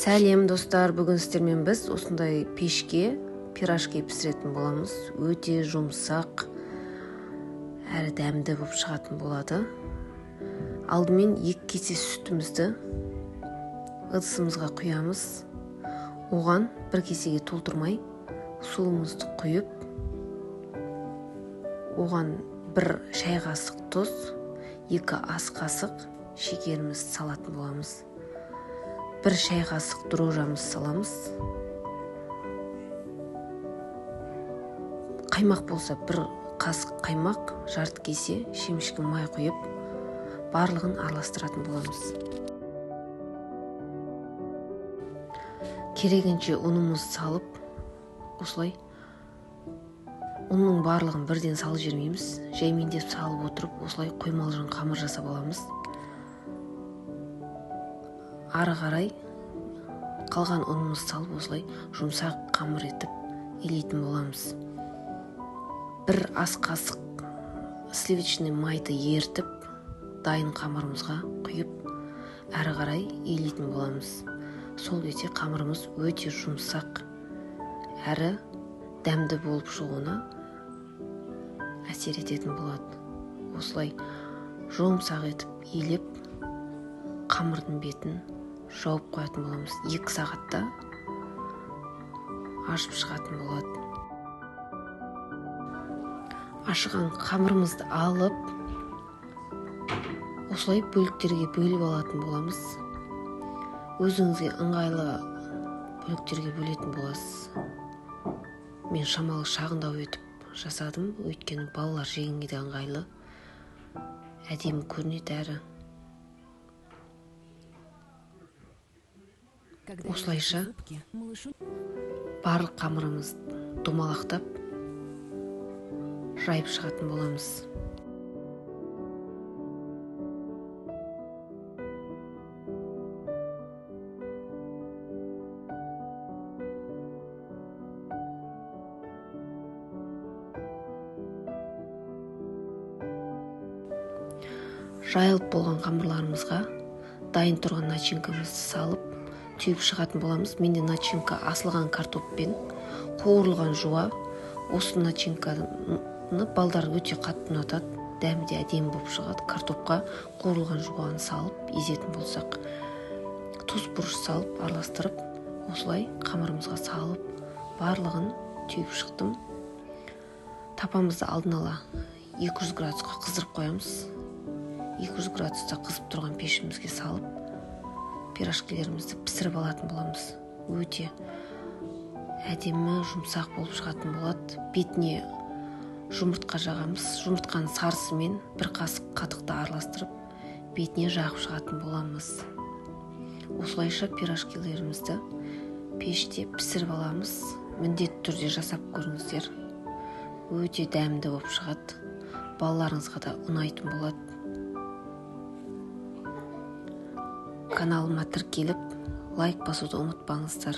Сәлем достар, бүгін сіздермен біз осындай пешке пирожки пісіретін боламыз. Өте жұмсақ әрі дәмді болып шығатын болады. Алдымен 2 кесе сүтімізді ыдысымызға құямыз. Оған 1 кесеге толтырмай суымызды құйып, оған 1 шай қасық тұз, 2 ас қасық шекерімізді салатын боламыз. 1 шай қасық дрожжамыз саламыз. Қаймақ болса 1 қасық қаймақ, жарты кесе шемішкі май құйып, барлығын араластыратын боламыз. Керегінше ұнымызды салып, осылай ұнның барлығын бірден салып жібермейміз. Жаймендеп салып отырып, осылай қоймалжың қамыр жасап аламыз. Ары қарай қалған ұнымызды салып, осылай жұмсақ қамыр етіп илейтін боламыз. 1 ас қасық сливочный майды ерітіп, дайын қамырымызға құйып, әрі қарай илейтін боламыз. Сол кезде қамырымыз өте жұмсақ әрі дәмді болып шығуына әсер ететін болады. Осылай жұмсақ етіп илеп, қамырдың бетін жауып қоятын боламыз. 2 сағатта ашып шығатын болады. Ашыған қамырымызды алып, осылай бөліктерге бөліп алатын боламыз. Өзіңізге ыңғайлы бөліктерге бөлетін боласыз. Мен шамалы шағындау етіп жасадым, өйткені балалар жегенге де ыңғайлы, әдемі көрінеді әрі. Осылайша барлық қамырымызды домалақтап жайып шығатын боламыз. Жайылып болған қамырларымызға дайын тұрған начинкамызды салып, түйіп шығатын боламыз. Менде начинка асылған картоппен қуырылған жуа. Осы начинканы балдар өте қатты ұнатады, дәмі де әдемі болып шығады. Картопқа қуырылған жуаны салып езетін болсақ, тұз бұрыш салып араластырып, осылай қамырымызға салып барлығын түйіп шықтым. Тапамызды алдын ала 200 градусқа қыздырып қоямыз. 200 градуста қызып тұрған пешімізге салып, пирожкилерімізді пісіріп алатын боламыз. Өте әдемі жұмсақ болып шығатын болады. Бетіне жұмыртқа жағамыз. Жұмыртқаның сарысымен 1 қасық қатықты араластырып, бетіне жағып шығатын боламыз. Осылайша пирожкилерімізді пеште пісіріп аламыз. Міндетті түрде жасап көріңіздер. Өте дәмді болып шығады. Балаларыңызға да ұнайтын болады. Каналыма тіркеліп, лайк басуды ұмытпаңыздар.